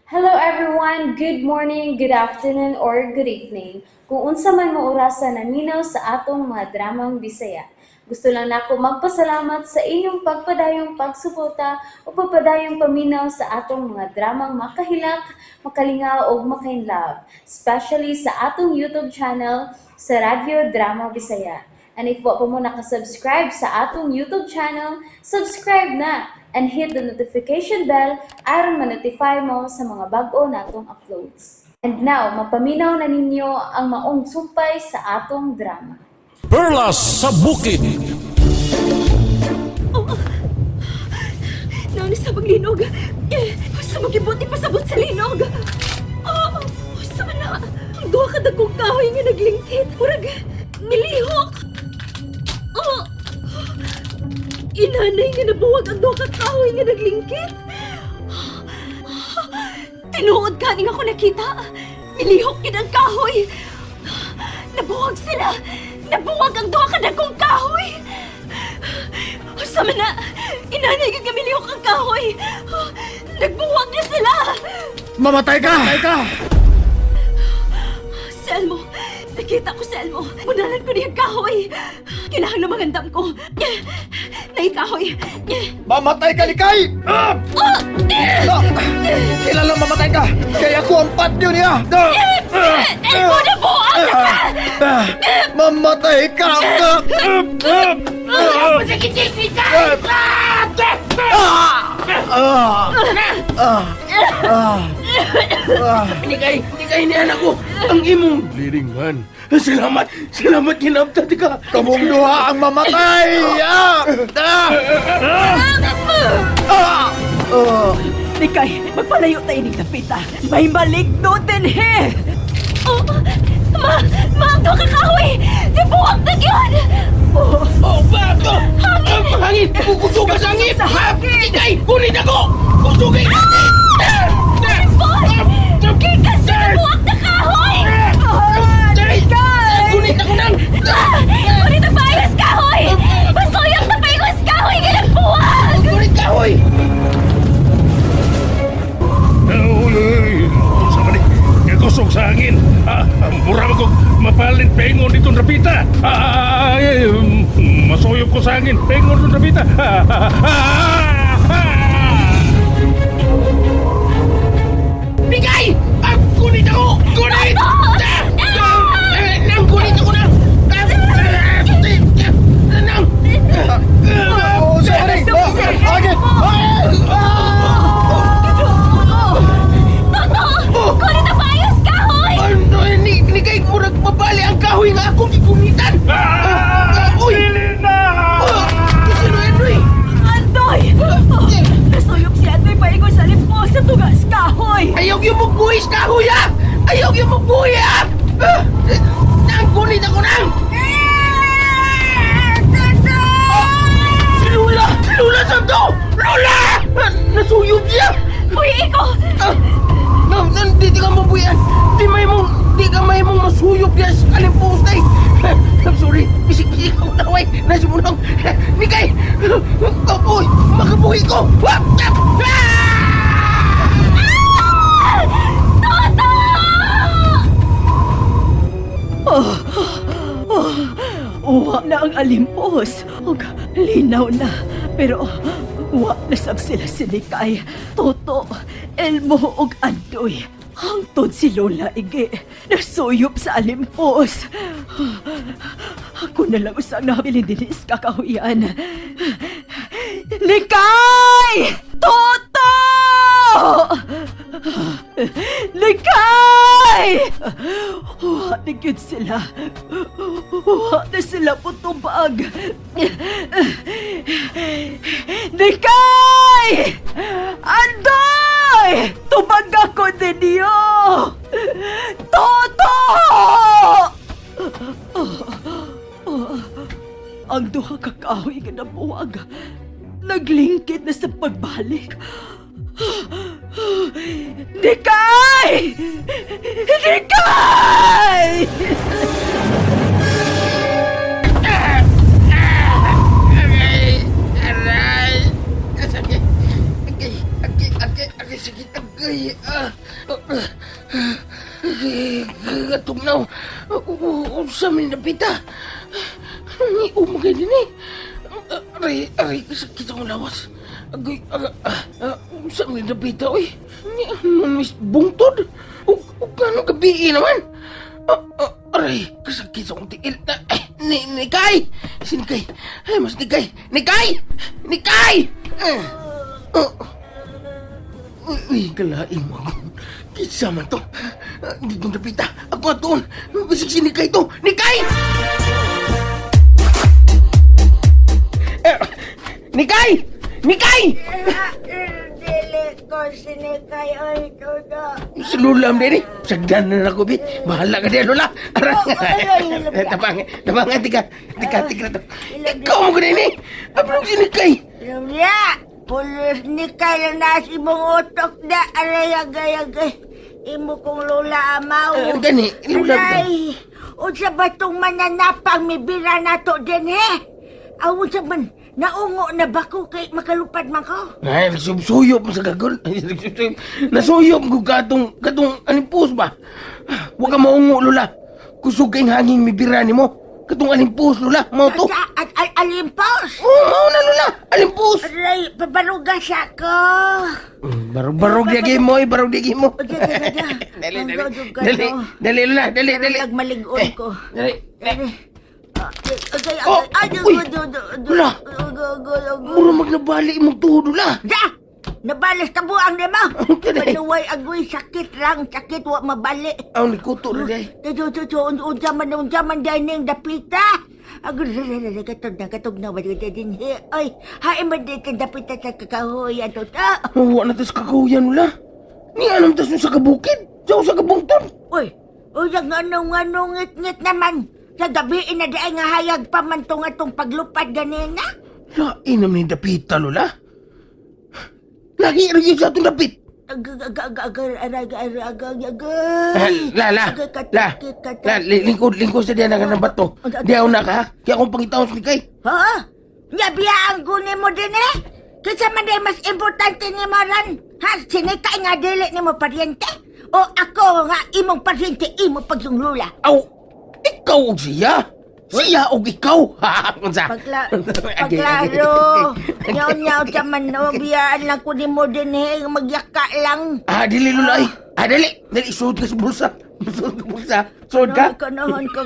Hello everyone! Good morning, good afternoon, or good evening. Kung unsa man mo orasa naminaw sa atong mga dramang Bisaya. Gusto lang nako magpasalamat sa inyong pagpadayong pagsuporta o pagpadayong paminaw sa atong mga dramang makahilak, makalingaw ug makainlove, especially sa atong YouTube channel sa Radyo Drama Bisaya. And if wa pa mo nakasubscribe sa atong YouTube channel, subscribe na and hit the notification bell aron ma-notify mo sa mga bag-o natong uploads. And now, mapaminaw na ninyo ang maong sumpay sa atong drama. Perlas sa Bukid. Oh. Naon sa paglinog. Sa magibuti pasabot sa linog. Oh, sa man na. Ang duha ka dagkong kahoy nga naglingkit. Murag nilihok. Oh. Inanay nga nabuwag ang duha ka kahoy nga naglingkit. Tinuod gani nga ako nakita. Nilihok gid ang kahoy. Nabuwag sila. Nabuwag ang duha ka dagkong kahoy. Sa man na, inanay gid nga milihok ang kahoy. Nagbuwag na sila. Mamatay ka! Mamatay ka! Si Elmo, nakita ko si Elmo. Munalan ko niya ang kahoy. Kailangan na magandam ko. Naikahoy. Mamatay ka, Likay! Ah! Ah! Kilala mamatay ka! Kaya ako ang patyo niya! Ah! Ah! Elmo, nabuwag na ka! Ah! Mamatay ka! Ah! Ah! Ah! Ah! Ah! Ah! Ah! Nikay, nikay ni anak ko, ang imong bleeding man. Salamat, salamat kinabtad ka. Kamong duha ang mamatay! Ah! Ah! Ah! Ah! Nikay, magpalayo tayo ni Kapita. May maligno din he! Oh, ma! Ma, ang duha ka kahoy! Nabuwag na yun! Oh, Oh, bago! Hangin! Hangin! Kukusog sa hangin! Sa hangin! Nikay, kunin ako! Kusugin natin! Boy! Gikan sa nabuwag na kahoy! Ah, Nikay! Kunin ako nang! Ah! Kunin ang paayos kahoy! Pasuyok na paayos kahoy nga nagbuwag! Kunin ka, hoy! Uy, sa mani, kusog sa hangin. Ah, mura ko mapalit pengon dito rapita. Ah, ay, masuyop ko sa hangin. Pengon dito rapita. Ah, ah, ah, ah. Nikay! Ah, kunin ako! Kunin! Ah! Ah! Nang, kunin ako nang! Ah! Ah! Nang! Oh, sorry! Ah! Agad! Toto! Kunin ang paayos kahoy! Ano, ni, nikay, murag mabali ang kahoy nga akong gigunitan! Ah, Uy! dili na! Ah! Sino Henry? Andoy! Oh, nasuyop si Andoy paingon sa lipo sa tugas kahoy! Ayaw yung magbuhis kahoy ah! Ayaw yung magbuhi ah! Ah! Nang, kunin ako nang! Si Lula! Si Lula Sabdo! Lula! Ah, nasuyop siya! Uy, iko! Ah! Nang, nang, di, di ka mabuhian! Di ka may mong masuyop niya sa kalimputay! I'm sorry, bisik-bisik ako naway! Nasa mo nang, Nikay! Uy, makabuhi ko! Ah! Ah! Toto! Oh, oh, uwa na ang alimpos. Og linaw na. Pero wa na sab sila sinikay. Toto, Elmo og Andoy. Hangtod si Lola Ige. Nasuyop sa alimpos. Ako na lang usang nabilin din is kakahuyan. Likay! Toto! Likay! Wa na gyud sila. Wa na sila putubag. Likay! Andoy! Tubag ako ninyo! Toto! Ang duha ka kahoy nga nabuwag. Naglingkid na sa pagbalik. Nikay! Nikay! Aray! Aray! Aray! Agay! Agay! Agay! Agay! Sakit! Agay! Aray, ah. Katugnaw. Unsa man napita? Ni umagay din eh. Aray, aray, sakit akong lawas. Agoy, aga, unsa man napita, oy? Ni ano mis bungtod? Ug ngano gabi naman? Aray, kasakit sa akong tiil. Ah, eh, ni Nikay! Si Nikay! Ay, mas Nikay! Nikay! Nikay! Ah, oh. Uy, uy, kalain mo ako. Kinsa man to? Ah, hindi ko napita. Ako atoon. Bisig si Nikay to. Nikay! Eh, Nikay! Nikay! Dili ko sinikay oy todo. Si Lola am din eh. Sagdan na ako, bi. Bahala ka din, Lola. Arang. Oh, ay, ay, hilom ka. Tabang, tabang, tika. Tika, tika to. Hilom Ikaw mo ganun eh. Abro si Nikay. Lumya, pulos nikay lang na sa imong utok na aray agay agay. Imo kong lola amaw. Ah, gani, lola. Aray, unsa ba tong mananapang mibira nato din he? Aw, unsa man, naungo na ba ko kay makalupad man ko? Ay, nagsubsuyop mo sa gagol. Nasuyop ko katong, katong alimpus ba? Huwag ka maungo, Lola. Kusog kayong hangin mibira ni mo. Katong alimpus, Lola. Mao to. Sa at al alimpos. Oo, mao na, Lola. Alimpus. Aray, pabarugas ako. Barog, barog yagi mo, eh. Barog yagi mo. O, dyan, dyan, dyan. Dali, Ang dali. gagawin ko, Dali, no? dali, Lola. Dali, dali. Nagmalig-on ko. Dali. Ay, agay, Oh, agay. Ay, uy. dugo, dugo, dugo. Wala. Dugo, dugo, dugo. Mura magnabali imong tuhod, Lola. Da! Nabalis ka buang di mo? Dali. Manuway agoy, sakit lang, sakit, wa mabali. Aw, nikuto na day. Tutu, tutu, unsa man, unsa man dahil ning dapita. Agoy, katog na, katog na, wala din he. Ay, hain man din kang dapita sa kakahoyan, tuta. Wa na tas kakahuyan, Lola. Ni anong tas sa kabukid? Sa sa kabungton. Uy, uy, ang anong, anong ngit-ngit naman. Sa gabi, ina di ay nga hayag pa man tong atong paglupad ganina. Lain naman yung dapita, Lola. Lahi rin yun sa atong dapit. La, la, la, la, lingkod, lingkod sa diyan ng bato. Di ako na ka, kaya akong pangitaon sa Nikay. Ha? Nya biyaan ko nimo din eh. Kinsa man day mas importante ni mo ran? Ha? Sinikay nga dili nimo paryente? O ako nga imong paryente imo pagyong lula? Aw, ikaw og siya. Siya og ikaw. Ha, unsa? Pagla Age, age. paglaro. Nyaw-nyaw sa man no, biyaan lang ko nimo din eh, magyaka lang. Ah, dili Lola ay. Ah, dili. Dili, isuod ka sa bulsa. Isuod ka sa bulsa. Suod ka. Kanahan ka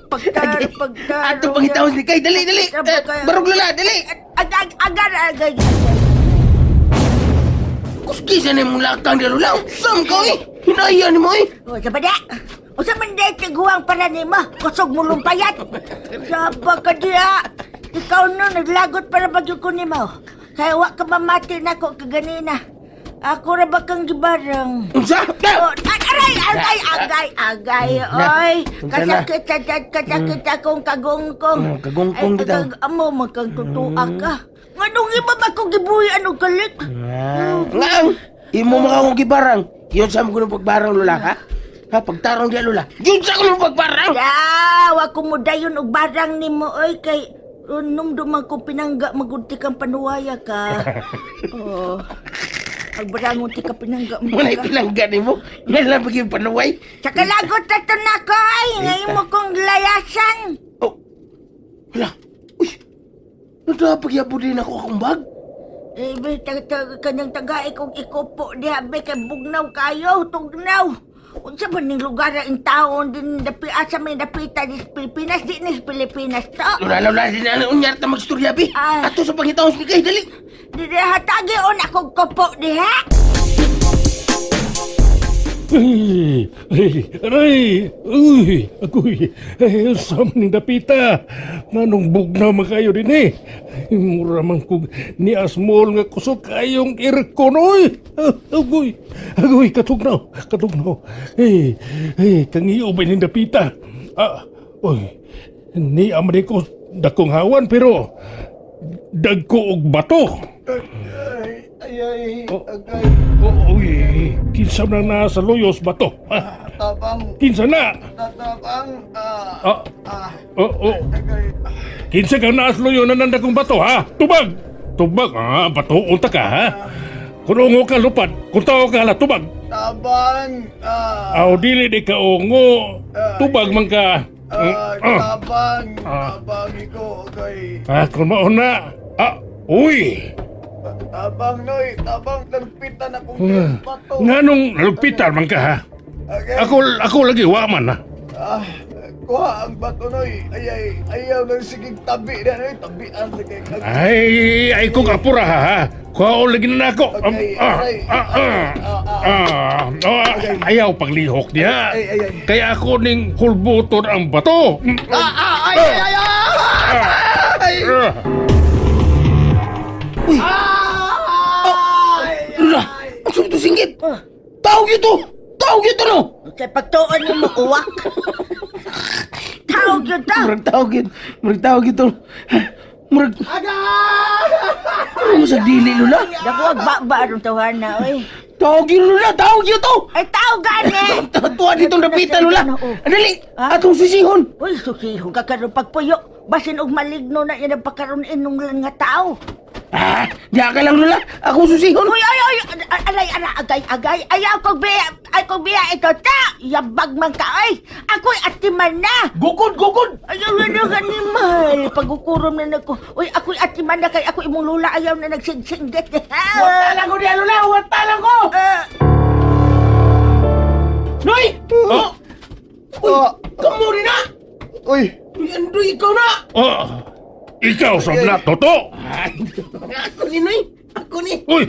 pagtar pagtar. Ato pangitaon sa Nikay. Dali, dali. Eh, barog Lola, dali. Ag ag agar agay. Kuski sa na imong lakang di Lola. Sam ka eh. Hinaya ni mo eh. O, sa bada. O sa man day tiguang para nimo, kusog mo lumpayat. Saba ka diha. Ikaw no, naglagot para bagyo ko nimo. Kaya wa ka mamati na ko kaganina. Ako ra ba kang gibarang? Unsa? Oh, aray, agay, agay, agay, Na, oy. unsa na? Kasakit, kasakit, kasakit akong kagungkong. Kagungkong Ay, bitaw. Amo, magkang tutua ka. Nganong iba ba kong gibuhi anong kalit? Nga ang imo mga akong gibarang. Yun sa mo pagbarang Lola ha? Ha, pagtarong diya Lola. Yun sa ko pagbarang. Ya, wa ko mo dayon og barang nimo oy kay nung duman ko pinangga magunti kang panuwaya ka. Oh. Agbarangon ti ka pinangga mo Wala ka. pinangga nimo. Yan lang pag panuway. Tsaka lagot na to na ko ay ngayon mo kong layasan. Oh. Wala. Uy. Nadapagyabo din ako akong bag. Eh, be, kanang tagay kong ikupo diha be kay bugnaw kayo, tugnaw. Unsa man ning lugar ang taon din dapi asa may dapita di sa Pilipinas di ni sa Pilipinas to. Lola, Lola, di na unyar ta magstorya bi. Ah. Ato sa pangitaon sa Nikay, dali. Di hatagi on akong kupo diha. Ay, ay, aray, uy, agoy, ay, sa maning dapita. Nganong bugnaw man kayo din eh. Ay, mura man kog ni Asmol nga kusog kayong aircon, oy. Ah, agoy, agoy, katugnaw, katugnaw. Ay, ay, kangiyo ba ning dapita? Ah, oy, ni amri ko dakong hawan pero dagko og bato. Ay, ay, Oh. agay, Oh, uy, kinsa na nasa luyos bato? Ha? tabang, Kinsa na? tatabang, ah, Ah, ah, oh, oh. agay, Kinsa kang naaslo yun na nandakong bato, ha? Tubag! Tubag, ha? Bato, unta ka, ha? Kung ungo ka, lupad. Kung tao ka, hala, tubag. Tabang! Ah! Aw, dili di ka ungo. Tubag man ka. Ah, Ah, tabang! Ah. Tabang iko kay ah, kung mauna. Ah, uy. Tabang noy, tabang nagpitan akong bato. Nganong nalugpitan man ka ha? Okay. Ako ako lagi wa man ha. Ah, kuha ang bato noy. Ay ay ayaw lang sigig tabi na noy, tabian sa kay. Ay, ay kong apura ha. Ha. Kuha lagi na nako. Okay, Ah, aray. ah, ah, Ah, ah. ah, ah, ayaw paglihok niya. Ay, ay, ay. Kaya ako ning hulbuton ang bato. Ah, ah, ay ay ay ay. Ay. Ah. Lula, ang sumito singgit! Tawag ito! Tawag ito no! Kay pagtuon nimo uwak. Tawag yun ta. Murag tawag yun. Murag tawag ito. Murag... Ano mo sa dili, Lula? Dakuwag ba aron tawhana oy. Tawag yun, Lula! Tawag yun to! Ay tawag gani. Tuwa dito napita, Lula! Dali! Atong sisihon! Uy, susihon ka karon pagpuyo. Basin og maligno na yan ang pagkaroon inong lang nga tao. Ah! Diya ka lang, Lula! Akong susihon! Uy, ay, ay, aray, aray, agay, agay. Ayaw kong biya, ay kong biya ito ta. Yabag man ka, ay. Ako'y atiman na. Gukod! Gukod! Ayaw na na animal. Pagkukurom na nako. Uy, ako'y atiman na kay ako imong lula. Ayaw na nagsigsinggit. Wata lang ko diya, Lula! Wata lang ko! Ah, Noy! Oh, Uy! Ah. Kamu rin na! Uy, Uy, Andoy, ikaw na! oh. Ikaw sa na toto. Ay, ako ni Noy! Ako ni! Uy,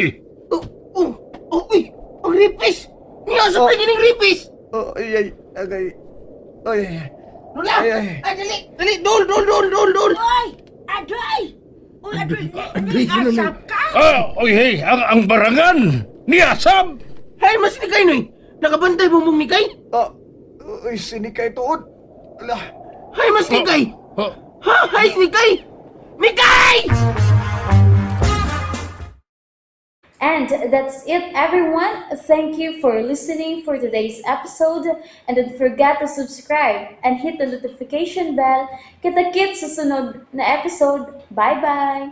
Oh, oh, oh, uy! Ang ripis! Niya sa oh. ng ripis! oh, ay ay agay. Ay ay. Lula! Ay, ay. Ay, dali! Dali! Dol! Dol! Dol! Dol! Dol! Uy, adoy. Uy, adoy, Adoy, ni yun na, asap ka. ah, uy, hey, ang barangan. Niasab. Hay, mas ni kay Noy! Nakabantay mo mong nikay? Ah, uy, sinikay tuod. Ala. Hay, mas nikay! Oh, Ha? Hay, nikay! Nikay! And that's it, everyone. Thank you for listening for today's episode. And don't forget to subscribe and hit the notification bell. Kita-kits sa sunod na episode. Bye-bye!